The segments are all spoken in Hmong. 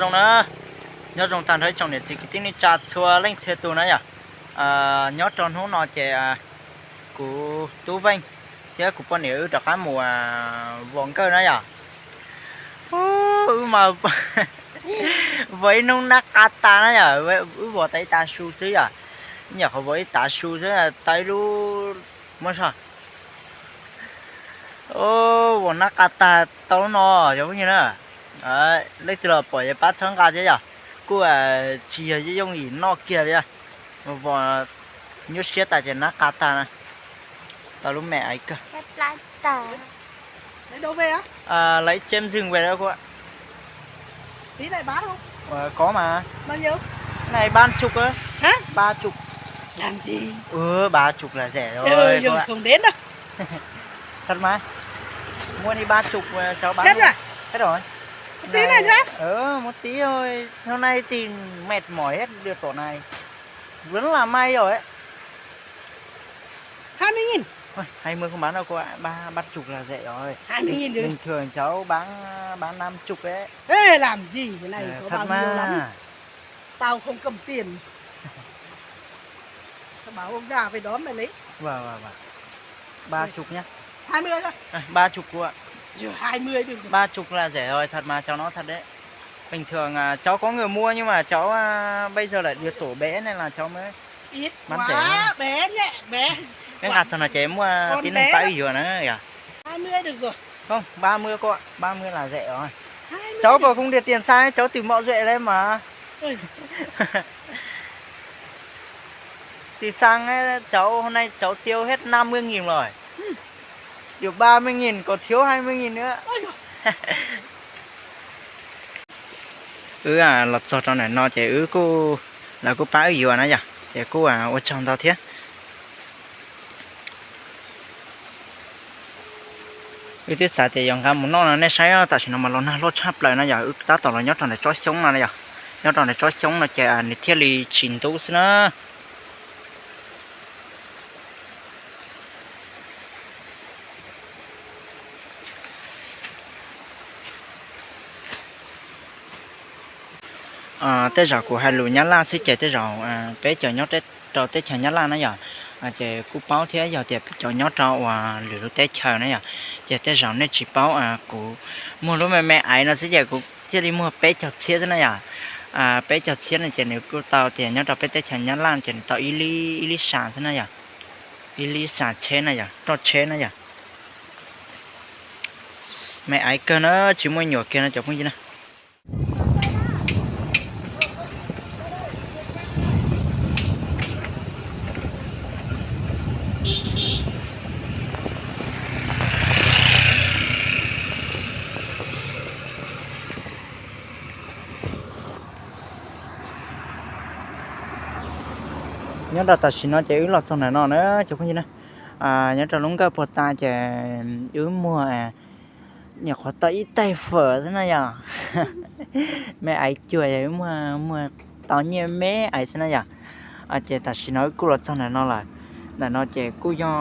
Zoo na, nyob zoo tag nrho ib tsoom niam txiv kwv tij neej tsa txhua leej txhia tus na yom. Nyob rau hnub no ces kuv Tub Veej thiab kuv poj niam wb rov qab mus vos nkawj na yom. Wb mas vos ib hnub nab qa tag na yom, wb vos tau ib tav su xwb yom. Nyuam qhuav vos ib tav su xwb tau ib lub muab so. Vos nab qa tag tau lub no cov phooj ywg na. Leej twg los pom ces pab txhawb nqa thiab yom. Kuj tsis yog yooj yim noj kiag li. Vos nyuaj siab tas ces nab qa tag na. Tau lub me aiv kawg. Lấy ib chém dừng về đó cô ạ. Có mà. Này ba chục á. Hả? Ba chục. Làm gì? Ừ, ba chục là rẻ rồi cô ạ. Không đến đâu. Thật mà. Mua đi ba chục, cháu bán luôn. Hết rồi. Một tí này nữa. Ờ, một tí thôi. Hôm nay tìm mệt mỏi hết được tổ này. Vẫn là may rồi ấy. Hai mươi nghìn. Ôi, hai mươi không bán đâu cô ạ, ba ba chục là rẻ rồi. Hai mươi nghìn được. Bình thường cháu bán, bán năm chục đấy. Ê, làm gì cái này có bao nhiêu lắm. Tao không cầm tiền. Tao bảo ông già về đón mày lấy. Vâng, vâng, vâng. Ba chục nhá. Hai mươi thôi. À, ba chục cô ạ. Giờ hai mươi đừng. Ba chục là rẻ rồi, thật mà cháu nói thật đấy. Bình thường à, cháu có người mua nhưng mà cháu à, bây giờ lại được tổ bé nên là cháu mới Ít bán rẻ quá, hơn. Bé nhẹ, bé. Bé gạt cho nó chế mua tí nâng tao yu na yà. Hai mươi được rồi. Không, ba mươi cô ạ, ba mươi là rẻ rồi. Hai mươi. Cháu được. Còn không được tiền xăng, cháu tự mạo duệ lên mà. Ừ. Tiền xăng ấy, cháu hôm nay cháu tiêu hết năm mươi nghìn rồi. Ừ. Được ba mươi nghìn, còn thiếu hai mươi nghìn nữa. Ôi dồi. Wb los txog rau ntawm no ces wb kuj, lawv kuj pab wb yuav na yom, ces kuj ua tsaug ntau thiab. Wb twb xav tias yuav nqa mus noj no nej saib, tam sim no mas los nag loj tshaj plaws no yog wb tab tom los nyob rau ntawm tsob xyoob no yom, nyob rau ntawm tsob xyoob no ces nws thiaj li tsis ntub xwb na. Tej zaum kuv hais lus Nyab Laj xwb ces tej zaum peb cov nyob rau teb chaws Nyab Laj na yom, ces kuj paub thiab, yog tias cov nyob rau uas lwm lub teb chaws na yom, ces tej zaum nej tsis paub. Kuv muag lub me me aiv no xwb ces kuv thiaj li muag peb caug txhiab xwb na yom. Peb caug txhiab no ces nws kuj tau tias nyob rau peb teb chaws Nyab Laj ces nws tau ib lib, ib lib sa xwb na yom, ib lib sa tsheb na yom, roj tsheb na yom. Me aiv kawg na, tsis muaj nyuam kiag no cov phooj ywg na. Nyob rau tam sim no ces wb los txog ntawm no na cov phooj ywg na. Nyob rau lub nkawj puag ta ces wb muag nyuam qhuav tau ib taig fawm xwb na yom. Me aiv cuag yog wb muag, muag tau nyiaj me aiv xwb na yom. Ces tam sim no wb kuj los txog ntawm no lawm. Ntawm no ces kuj yog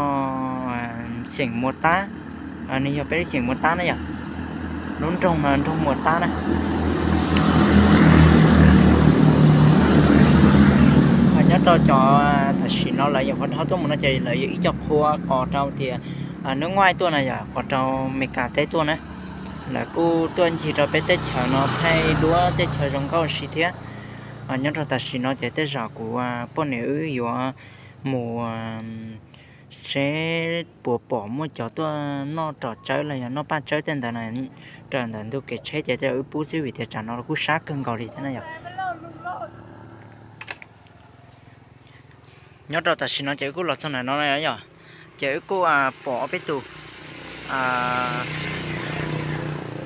xeem Muas Tab, nws yog peb lub xeem Muas Tab na yom. Lub nroog no nroog Muas Tab na. Nyob rau cov tam sim no lawv nyuam qhuav dhau tuaj mus no ces lawv yog ib co qhua qos rau tias nub nguaij tuaj na yom, qos rau Meskas teb tuaj na. Lawv kuj tuaj ncig rau peb teb chaws no thaij duab teb chaws zoo nkauj si thiab. Nyob rau tam sim no ces tej zaum kuv poj niam wb yuav mus seb puas pom muaj cov tuaj noj ros tsawb los yog noj paj tsawb tej ntawd na. Raws ntawm ntu kev tsheb ces wb pub xwb vim tias tsam no kuj sab kawg nkaus li thiab na yom. Nyob rau tam sim no ces wb kuj los txog ntawm no na yom, ces wb kuj pom ob peb tus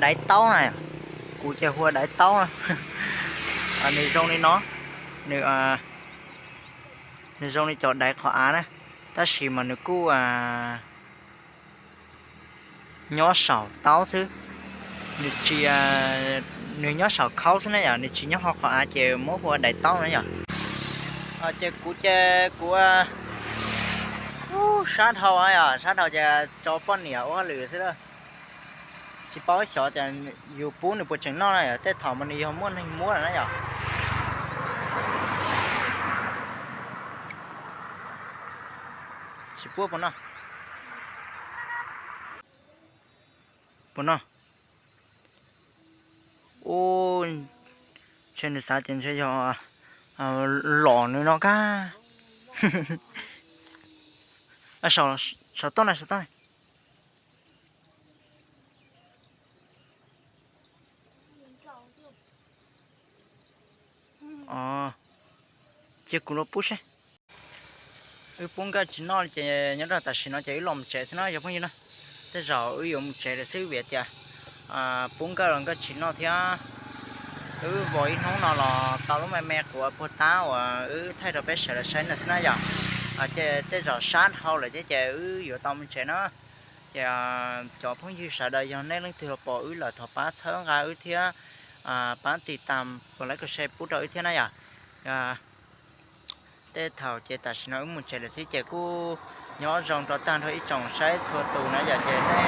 daiv taub na, kuv ces hu ua daiv taub na. Nws zoo li no, nws, nws zoo li cov daiv qhov av na, tab sis mas nws kuj nyob saum taub xwb, nws tsis, nws nyob saum khaub xwb na yom, nws tsis nyob hauv qhov av ces muab hu ua daiv taub na yom. Ces kuv ces kuv sab dhau yom, sab dhau ces tso poj niam ua hauj lwm xwb lawm. Tsis paub xyov tias yus pub nws puas tseem noj na yom, tej thaum mas nws yog muaj neeg muab lawm na yom. Tsis puab puas noj? Puas noj? Ua, ntshe nws xav tias ntshe yog los nws no kab. Saum toj na, saum toj na. Cia kuv los pub seb. Wb pub nkawj tsis noj li ces nyob rau tam sim no ces wb los mus tsev xwb na cov phooj ywg na. Tej zaum wb yuav mus tsev lawm xwb vim tias pub nkawj los nkawj tsis noj thiab. Wb vau ib hnub no los tau lub me me quav puag ta uas wb thaij rau peb sawv daws saib no xwb na yom. Ces tej zaum sab dhau lawm thiab ces wb yuav tau mus tsev na. Ces cov phooj ywg sawv daws yog nej leej twg los pom wb lawm thov pab txhawb nqa wb thiab pab tiv tas pab like share pub rau wb thiab na yom. Tej thaum ces tam sim no wb mus tsev lawm xwb ces kuj nyob zoo rau tag nrho ib tsoom saib txhua tus na yom. Ces nej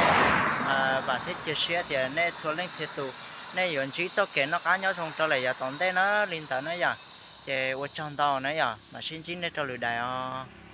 vam thiab cia siab tias nej txhua leej txhia tus nej yuav ntsib txoj kev noj qab nyob zoo rau lawm yav tom ntej na li ntawd na yom. Ces ua tsaug ntau na yom, mam sib ntsib nej rau lwm daim os.